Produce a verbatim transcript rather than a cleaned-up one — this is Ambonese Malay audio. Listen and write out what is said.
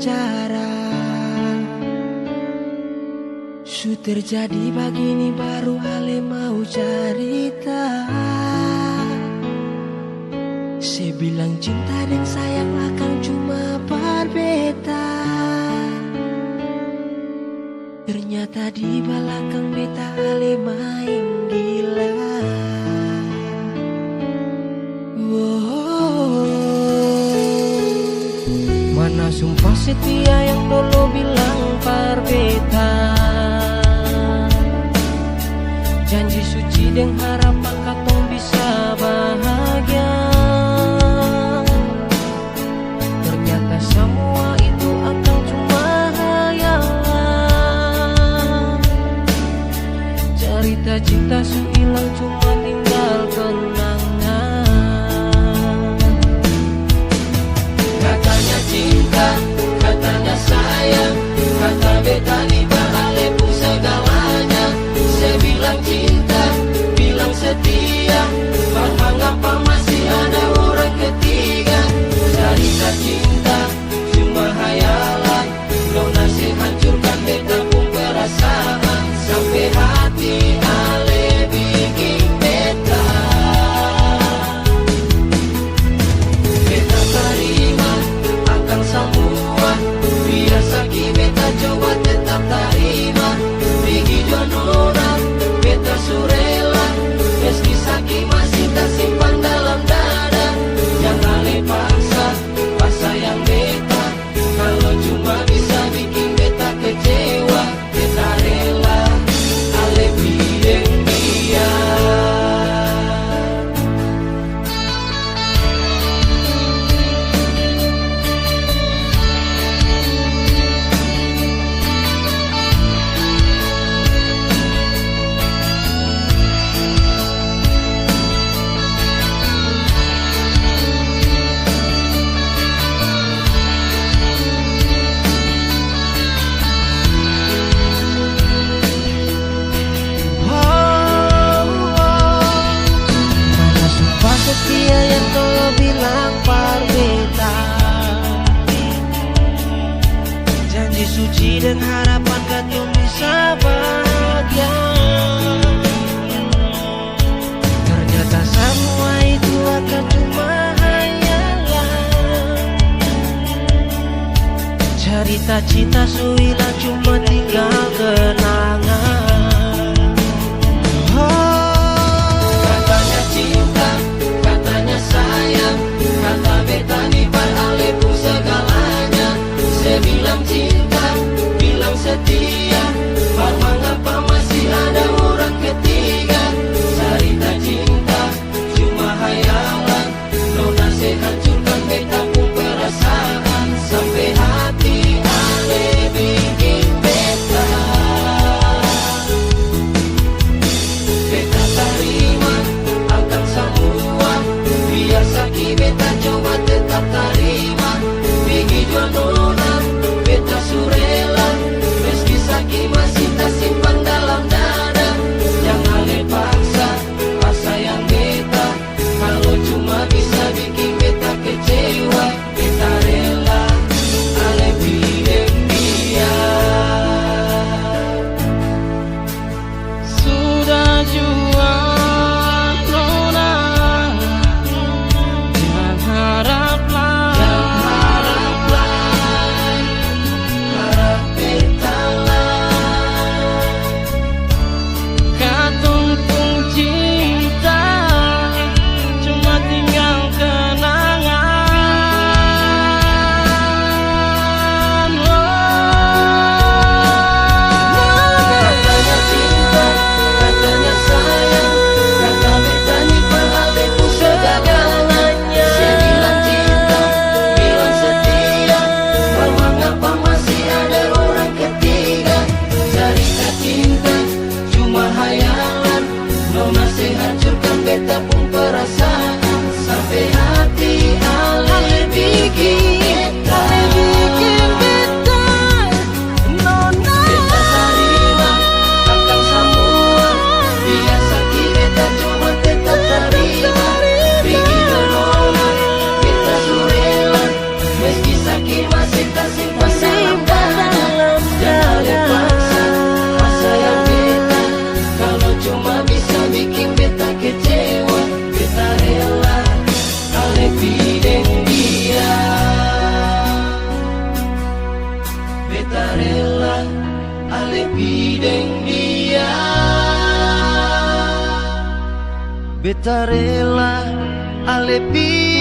Cara su terjadi bagini baru ale mau carita. Se bilang cinta deng sayang akang cuma par beta. Ternyata di balakang beta ale maeng gila. Woh. Mana sumpah setia yang dolo bilang par beta, janji suci deng harapan katong bisa bahagia. Ternyata samua itu akang cuma hayalan. Carita cinta su ilang, cuma tinggal kenangan. Katanya cinta, katanya sayang, kata beta ni par ale pung segalanya. Se bilang cinta, bilang setia, par mangapa masih ada orang ketiga? Carita cinta cuma hayalan, nona se hancurkan beta pung perasaan, sampe hati ale biking beta. Beta tarima akang samua, biar saki beta coba tetap tarima. Pigi jua nona, beta su rela, meski saki masih tasimpan dalam dada. Jang ale paksa, paksa yang beta, kalo cuma bisa biking beta kecewa. Beta rela ale pi deng dia. Mana sumpah setia yang kau bilang par beta, janji suci dan harapan katong bisa bahagia. Ternyata samua itu akan cuma hayalan. Carita cinta su ilang, cuma tinggal kenangan. Oh. Katanya cinta, katanya sayang, kata beta ni par ale pung segalanya. Se bilang cinta, bilang setia, par mangapa masih ada orang ketiga? Carita cinta cuma hayalan, nona se hancurkan beta pung perasaan, sampe hati ale biking beta. Beta rela ale pi